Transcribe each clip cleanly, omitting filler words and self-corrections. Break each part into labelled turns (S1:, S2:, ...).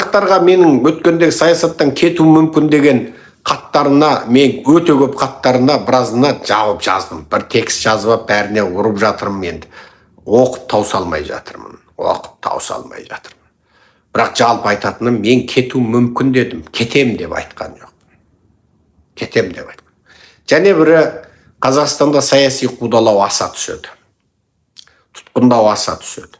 S1: Қазақтарға менің өткендегі саясаттан кетуім мүмкін деген хаттарына, мен өте көп хаттарына, біразына жауап жаздым. Бір текст жазып алып, бәріне ұрып жатырмын енді. Оқып тауса алмай жатырмын. Оқып тауса алмай жатырмын. Бірақ жалпы айтатыным, мен кетуім мүмкін дедім. Кетем деп айтқан жоқпын. Кетем деп айтқан. Және бірі, Қазақстанда саяси қудалау аса түседі. Тұтқындау аса түседі.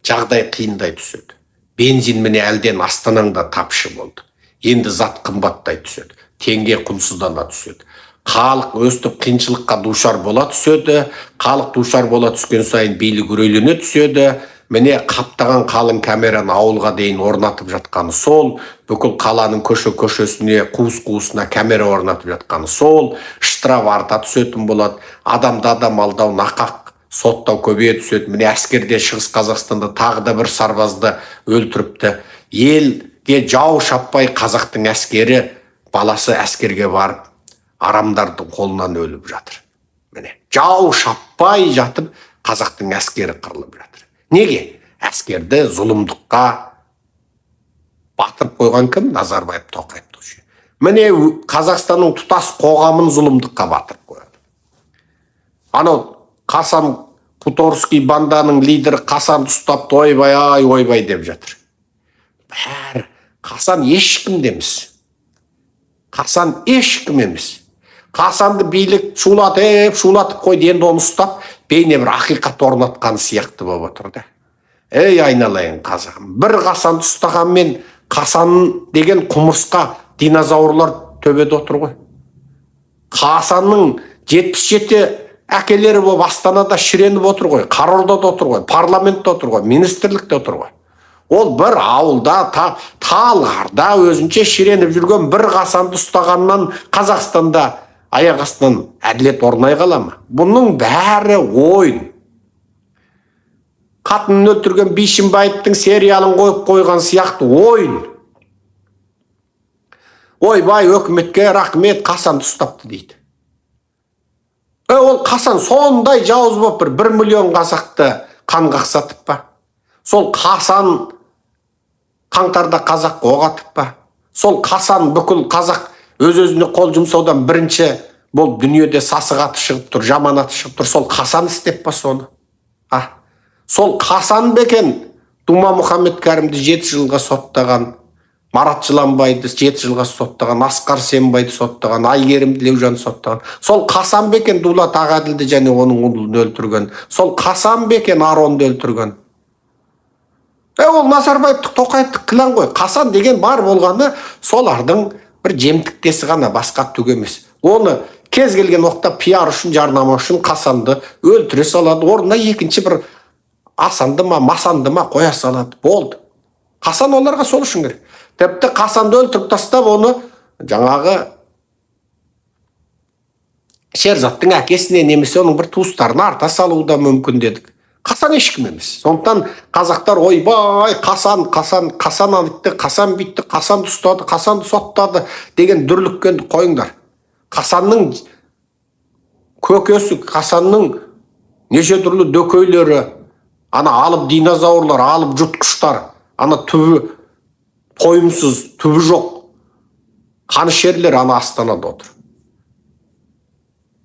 S1: Жағдай қиындай түседі. Бензин міне әлден Астанаңда тапшы болды. Енді зат қымбаттай түседі. Теңге құнсыздана түседі. Халық өстіп қиыншылыққа душар бола түседі. Халық душар бола түскен сайын билік үрейлене түседі. Міне, қаптаған қалың камераны ауылға дейін орнатып жатқаны сол, бүкіл қаланың көше көшесіне, қуыс қуысына камера орнатып жатқаны сол, штраф арта түсетін болады, адамды адам алдау, нақақ соттау көбейе түседі. Міне, әскерде Шығыс Қазақстанда тағы да бір сарбазды өлтіріпті. Елге жау шаппай, қазақтың әскері баласы әскерге барып, арамдардың қолынан өліп жатыр. Міне, жау шаппай жатып, қазақтың әскері қырылып жатыр. Неге? Әскерді зұлымдыққа батырып қойған кім? Назарбаев, Тоқаевтың жүйе. Міне, Қазақстанның тұтас қоғамын зұлымдыққа батырып қояды. Анау Қасан, Хуторский банданың лидері Қасанды ұстап, ойбай ай, ойбай деп жатыр. Бәрі Қасан ешкім де емес. Қасан ешкім емес. Қасанды билік шулатып, шулатып қойды, енді оны ұстап, бейне бір ақиқат орнатқан сияқты болып отыр да. Ей, айналайын қазағым, бір Қасанды ұстағанмен, Қасан деген құмырсқа, динозаврлар төбеде отыр ғой. Қасанның 77 әкелері болып Астанада шіреніп отыр ғой, Қарордада отыр ғой, парламентте отыр ғой, министрлікте отыр ғой. Ол бір ауылда, Талғарда өзінше шіреніп жүрген бір Қасанды ұстағаннан Қазақстанда аяқ астынан әділет орнай қала ма? Бұның бәрі ойын. Қатынын өлтірген Бишімбаевтың сериалын қойып қойған сияқты ойын. Ойбай, өкіметке рахмет, Қасанды ұстапты дейді. Ол Қасан сондай жауыз болып 1 миллион қазақты қан қақсатып па? Сол Қасан қаңтарда қазақ оқ атып па? Сол Қасан бүкіл қазақ өз өзіне қол жұмсаудан бірінші болып дүниеде сасық аты шығып тұр, жаман аты шығып тұр. Сол Қасан істеп па соны? А? Сол Қасан ба екен Дума Мұхаммед Кәрімді 7 жылға соттаған, Марат Жыланбайды 7 жылға соттаған, Асқар Сембайды соттаған, Айгерім Тілеужанды соттаған? Сол Қасан ба екен Дулат Ағаділді және оның ұлын өлтірген? Сол Қасан ба екен Аронды өлтірген? Ол Назарбаевтық, Тоқаевтық клан ғой. Қасан деген бар болғаны солардың бір жемтіктесі ғана, басқа түк емес. Оны кез келген уақытта пиар үшін, жарнама үшін Қасанды өлтіре салады, орнына екінші бір Асанды ма, Масанды ма қоя салады. Болды. Қасан оларға сол үшін керек. Тіпті Қасанды өлтіріп тастап, оны жаңағы Шерзаттың әкесіне немесе оның бір туыстарына арта салуы да мүмкін дедік. Қасан ешкім емес. Сондықтан қазақтар ойбай, Қасан, Қасан, Қасан айтты, Қасан бүйтті, Қасанды ұстады, Қасанды соттады деген дүрліккенді қойыңдар. Қасанның көкесі, Қасанның неше түрлі дөкейлері, ана алып динозаврлар, алып жұтқыштар, ана түбі тойымсыз, түбі жоқ қанішерлер ана Астанада отыр.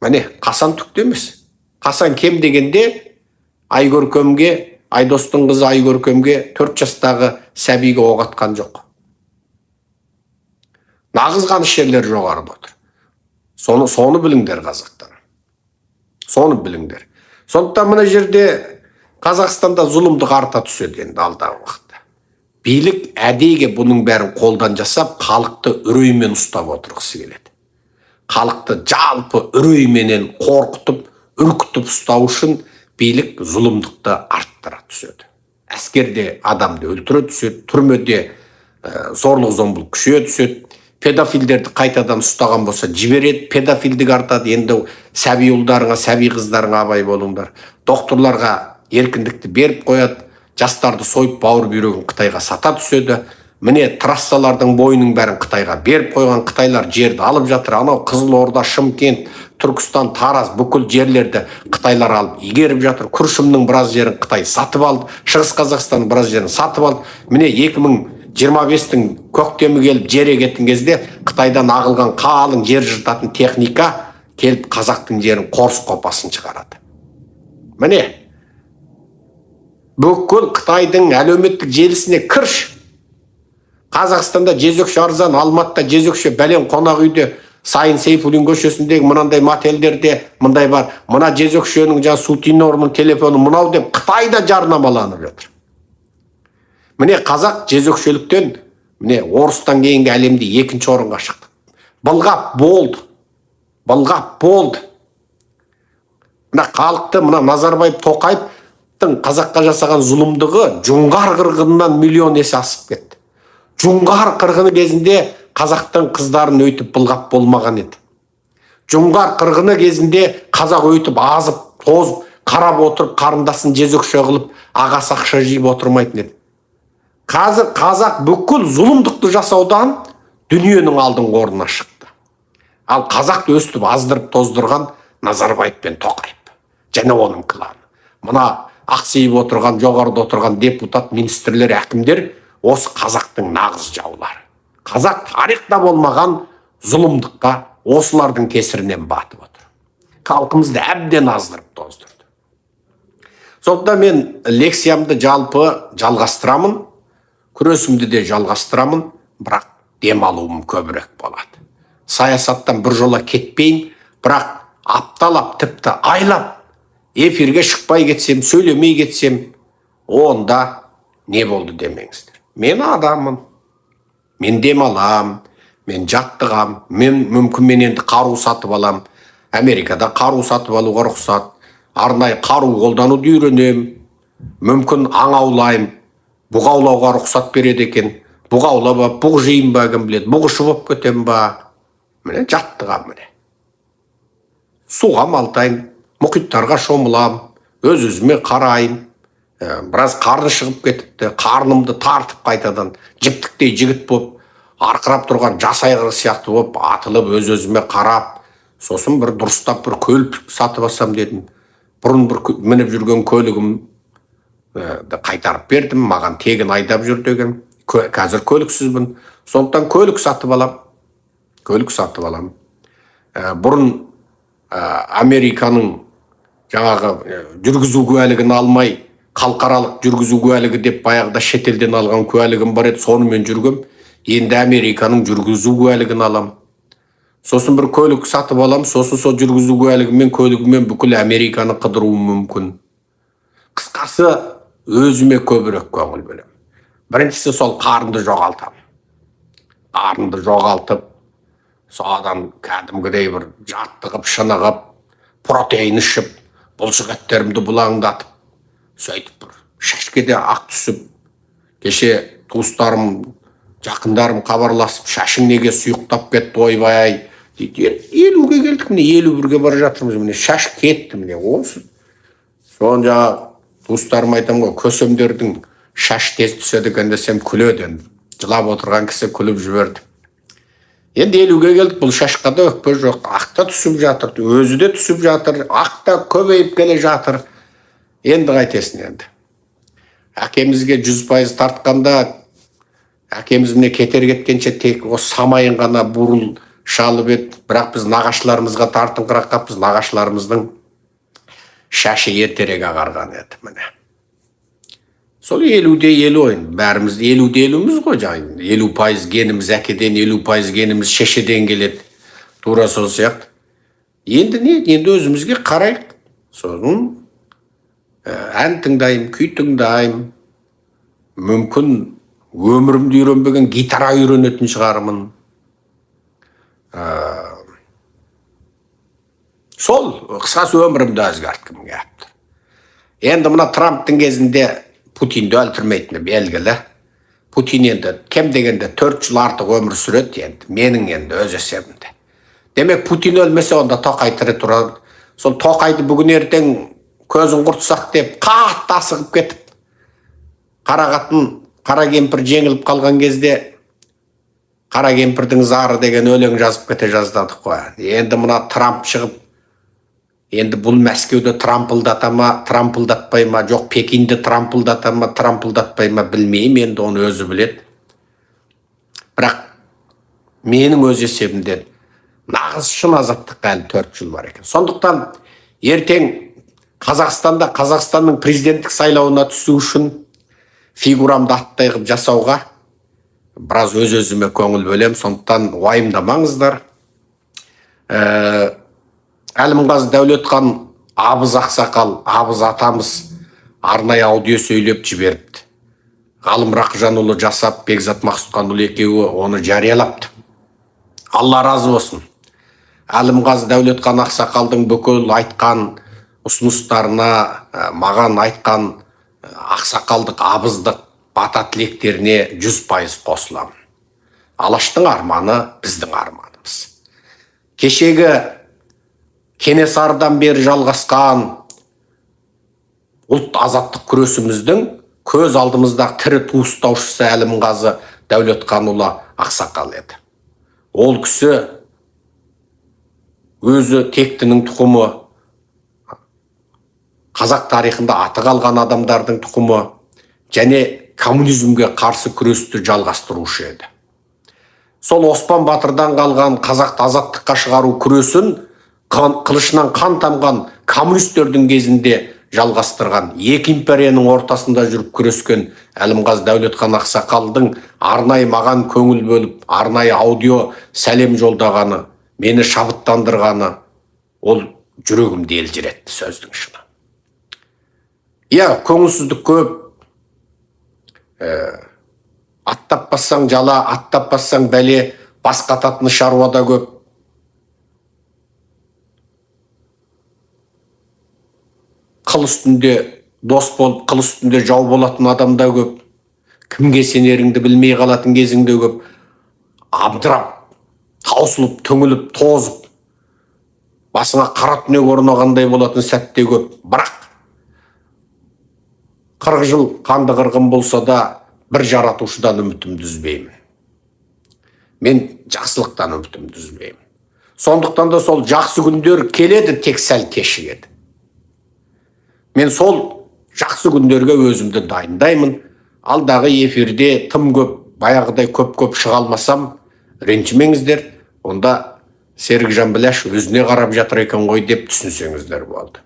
S1: Міне, Қасан түкті емес. Қасан кем дегенде Айкөркемге, Айдостың қызы Айкөркемге, 4 жастағы сәбиге оқ атқан жоқ. Нағыз қанішерлер жоғарыда отыр. Соны біліңдер, қазақтар. Соны біліңдер. Сондықтан мына жерде Қазақстанда зұлымдық арта түседі енді алдағы уақытта. Билік әдейіге бұның бәрін қолдан жасап, халықты үреймен ұстап отырғысы келеді. Халықты жалпы үрейменен қорқытып, үркітіп ұстау үшін билік зұлымдықты арттыра түседі. Әскерде адамды өлтіре түседі, түрмеде зорлық зомбылық күшейе түседі. Педофилдерді қайтадан ұстаған болса жібереді, педофилдік артады. Енді сәби ұлдарыңа, сәби қыздарыңа абай болыңдар. Докторларға еркіндікті беріп қояды, жастарды сойып, бауыр бүйрегін Қытайға сата түседі. Міне, трассалардың бойының бәрін Қытайға беріп қойған, қытайлар жерді алып жатыр. Анау Қызылорда, Шымкент, Түркістан, Тараз, бүкіл жерлерді қытайлар алып игеріп жатыр. Күршімнің біраз жерін Қытай сатып алды, Шығыс Қазақстанның біраз жерін сатып алды. Міне, 25-тің көктемі келіп, жер егетін кезде Қытайдан ағылған қалың жер жыртатын техника келіп, қазақтың жерін қорыс қопасын шығарады. Міне, бүкіл Қытайдың әлеуметтік желісіне кірші: Қазақстанда жезөкше арзан, Алматыда жезөкше бәлен қонақ үйде, Сайын Сейфуллин көшесіндегі мынандай мотельдерде мындай бар, мына жезөкшенің, жаңағы сутенерінің телефоны мынау деп Қытайда жарнамаланып жатыр. Міне, қазақ жезөкшеліктен, міне, орыстан кейінгі әлемде екінші орынға шықты. Былғап болды, былғап болды мына халықты. Мына Назарбаев, Тоқаевтың қазаққа жасаған зұлымдығы жоңғар қырғынынан миллион есе асып кетті. Жоңғар қырғыны кезінде қазақтың қыздарын өйтіп былғап болмаған еді. Жоңғар қырғыны кезінде қазақ өйтіп азып тозып, қарап отырып, қарындасын жезөкше қылып, ағасы ақша жиып отырмайтын еді. Қазір қазақ бүкіл зұлымдықты жасаудан дүниенің алдыңғы орнына шықты. Ал қазақты өстіп аздырып тоздырған Назарбаев пен Тоқаев және оның кланы, мына ақсиып отырған, жоғарыда отырған депутат, министрлер, әкімдер, осы қазақтың нағыз жаулары. Қазақ тарихта болмаған зұлымдыққа осылардың кесірінен батып отыр. Халқымызды әбден аздырып тоздырды. Сондықтан мен лекциямды жалпы жалғастырамын, күресімді де жалғастырамын, бірақ демалуым көбірек болады. Саясаттан бір жола кетпеймін, бірақ апталап, тіпті айлап эфирге шықпай кетсем, сөйлемей кетсем, онда не болды демеңіздер. Мен адаммын, мен демалам, мен жаттығам. Мен мүмкін, мен енді қару сатып алам. Америкада қару сатып алуға рұқсат. Арнайы қару қолдануды үйренем. Мүмкін, аң аулаймын. Бұғы аулауға рұқсат береді екен. Бұғы аулап алып, бұғы жеймін ба, кім біледі, бұғышы болып кетемін ба. Міне, жаттығамын, міне, суға малтайын, мұхиттарға шомылам, өз өзіме қарайын. Біраз қарны шығып кетіпті, қарнымды тартып, қайтадан жіптіктей жігіт болып, арқырап тұрған жас айғыр сияқты болып атылып, өз өзіме қарап, сосын бір дұрыстап бір көлік сатып алсам дедім. Бұрын бір мініп жүрген көлігім қайтарып бердім, маған тегін айдап жүр деген. Қазір көліксізбін, сондықтан көлік сатып алам, көлік сатып алам. Бұрын Американың жаңағы жүргізу куәлігін алмай, халықаралық жүргізу куәлігі деп баяғыда шетелден алған куәлігім бар еді, сонымен жүргем. Енді Американың жүргізу куәлігін алам, сосын бір көлік сатып алам, сосын сол жүргізу куәлігімен, көлігімен бүкіл Американы қыдыруым мүмкін. Қысқасы, өзіме көбірек көңіл бөлемін. Біріншісі, сол қарынды жоғалтамын. Қарынды жоғалтып, содан кәдімгідей бір жаттығып, шынығып, протеин ішіп, бұлшық еттерімді бұлаңдатып, сөйтіп бір шашке де ақ түсіп. Кеше туыстарым, жақындарым хабарласып, «Шашың неге сұйықтап кетті, ойбай?» дейді. Енді 50-ге келдік, міне, 51-ге бара жатырмыз, міне, шаш кетті, міне, осы. Соны жаңағы туыстарыма айтамын ғой, көсемдердің шаш тез түседі екен десем, күледі. Енді жылап отырған кісі күліп жіберді. Енді 50-ге келдік, бұл шашқа да өкпе жоқ, ақ та түсіп жатыр, өзі де түсіп жатыр, ақ та көбейіп келе жатыр. Енді қайтесің? Енді әкемізге 100% тартқанда, әкеміз, міне, кетер кеткенше тек осы самайын ғана бурыл шалып еді. Бірақ біз нағашыларымызға тартыңқырап қаппыз, нағашыларымыздың шашы ертерек ағарған еді. Міне, сол 50 де 50 ойын, бәріміз 50 де 50-міз ғой. Жаңағы 50% геніміз әкеден, 50% геніміз шешеден келеді, тура сол сияқты. Енді не, енді өзімізге қарайық. Сосын ән тыңдаймын, күй тыңдаймын. Мүмкін, өмірімде үйренбеген гитара үйренетін шығармын. Сол, қысқасы, өмірімді өзгерткім келіп тұр. Енді мына Трамптың кезінде Путинді өлтірмейтіні белгілі. Путин енді кем дегенде 4 жыл артық өмір сүреді енді, менің енді өз есебімде. Демек, Путин өлмесе, онда Тоқай тірі тұрады. Сол Тоқайды бүгін ертең көзін құртсақ деп қатты асығып кетіп, қара қатын, қара кемпір жеңіліп қалған кезде «Қара кемпірдің зары» деген өлең жазып кете жаздадық қой. Енді мына Трамп шығып, енді бұл Мәскеуді трампылдата ма, трампылдатпай ма, жоқ, Пекинді трампылдата ма, трампылдатпай ма, білмеймін, енді оны өзі біледі. Бірақ менің өз есебімден нағыз шын азаттыққа әлі 4 жыл бар екен. Сондықтан ертең Қазақстанда Қазақстанның президенттік сайлауына түсу үшін фигурамды аттай қылып жасауға біраз өз өзіме көңіл бөлем. Сондықтан уайымдамаңыздар. Әлімғазы Дәулетхан абыз ақсақал, абыз атамыз арнайы аудио сөйлеп жіберіпті. Ғалым Рақыжанұлы жасап, Бекзат Мақсұтханұлы екеуі оны жариялапты. Алла разы болсын. Әлімғазы Дәулетхан ақсақалдың бүкіл айтқан ұсыныстарына, маған айтқан ақсақалдық, абыздық бата тілектеріне 100% қосыламын. Алаштың арманы — біздің арманымыз. Кешегі Кенесарыдан бері жалғасқан ұлт азаттық күресіміздің көз алдымыздағы тірі ту ұстаушысы Әлімғазы Дәулетханұлы ақсақал еді. Ол кісі өзі тектінің тұқымы, қазақ тарихында аты қалған адамдардың тұқымы және коммунизмге қарсы күресті жалғастырушы еді. Сол Оспан батырдан қалған қазақты азаттыққа шығару күресін қылышынан қан тамған коммунистердің кезінде жалғастырған, екі империяның ортасында жүріп күрескен Әлімғазы Дәулетхан ақсақалдың арнайы маған көңіл бөліп, арнайы аудио сәлем жолдағаны, мені шабыттандырғаны, ол жүрегімді елжіретті, сөздің шыны. Иә, көңілсіздік көп. Аттап бассаң жала, аттап бассаң бәле, бас қататын шаруа да көп. Қыл үстінде дос болып, қыл үстінде жау болатын адам да көп. Кімге сенеріңді білмей қалатын кезің де көп. Абдырап, таусылып, түңіліп, тозып, басыңа қара түнек орнағандай болатын сәт те көп. Бірақ 40 жыл қанды қырғын болса да, бір жаратушыдан үмітімді үзбеймін. Мен жақсылықтан үмітімді үзбеймін. Сондықтан да сол жақсы күндер келеді, тек сәл кешігеді. Мен сол жақсы күндерге өзімді дайындаймын. Алдағы эфирде тым көп, баяғыдай көп-көп шыға алмасам, ренжімеңіздер. Онда Серікжан Біләш өзіне қарап жатыр екен ғой деп түсінсеңіздер болды.